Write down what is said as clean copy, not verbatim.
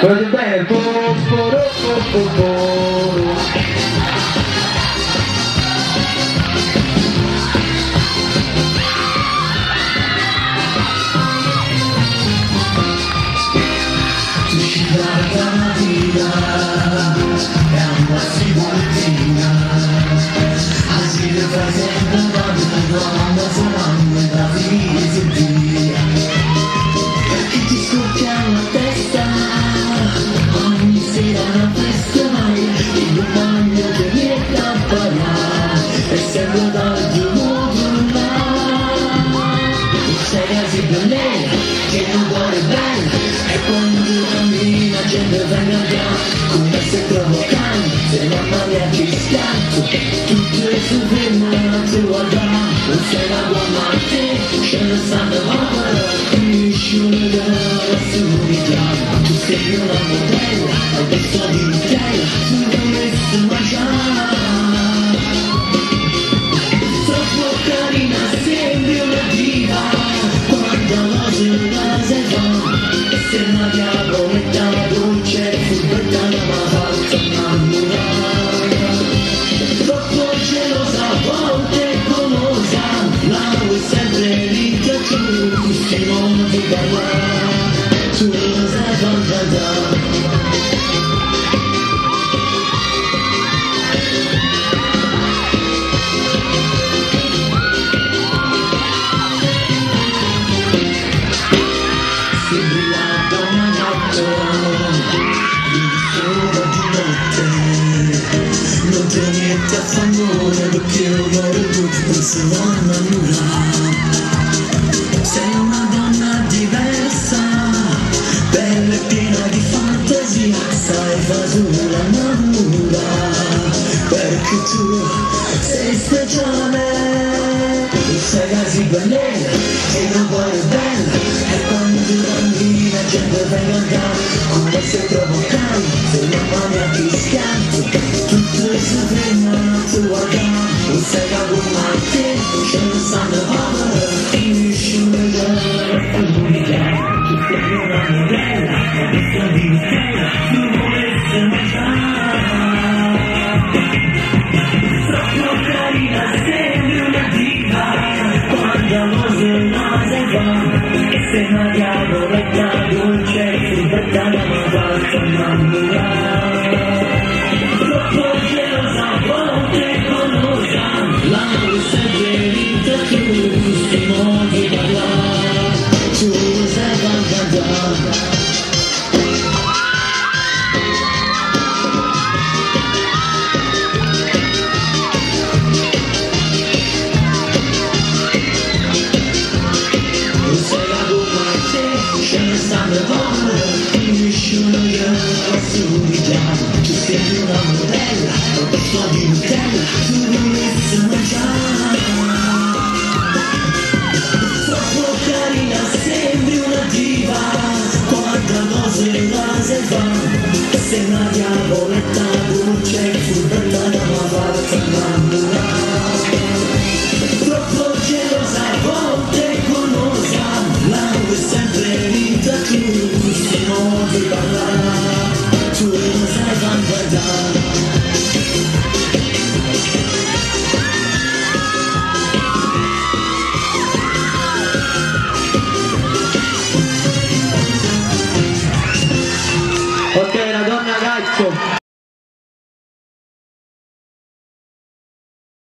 Voglio bene. Po, po, ro, po, po, po. Tu scendere la mattina e andassi mattina a giro fai sempre una donna fumando da via perché ti scoppia la testa ogni sera una festa mai il bagno che mi accampana e sembra da sei quasi bella che non vuole bene e quando cammina gente venga via come se provocante mamma mia che schianto tutte si fermano a ti guardare non sei una buona te ce ne stanno povere nessuno della unità tu sei una modella hai testa di Nutella tu dovresti mangiare troppo carina sembri una diva quando la sera se fa e se una diavoletta dolce furbetta ma fatta innamorare troppo gelosa a volte golosa la vuoi sempre lì che tu ti mondi parlare tu non sai far. Sembri la donna gatto, vivi solo di notte. Non ti metti a fare perché ora tu non si vanno a nulla. Sei una donna diversa, bella e piena di fantasia, sai far solo innamora, perché tu sei speciale. Sei quasi bella, che non vuole bella, e quando cammina gente venga da, come se provocante, mamma mia che schianto, tutte si fermano a ti guardare, non sei come te, ce ne stanno povere, nessuno della comunità, tu sei una modella, la testa di Nutella, tu volessi mangiare. Troppo carina, sembri una diva, quando la se va, e sei una diavoletta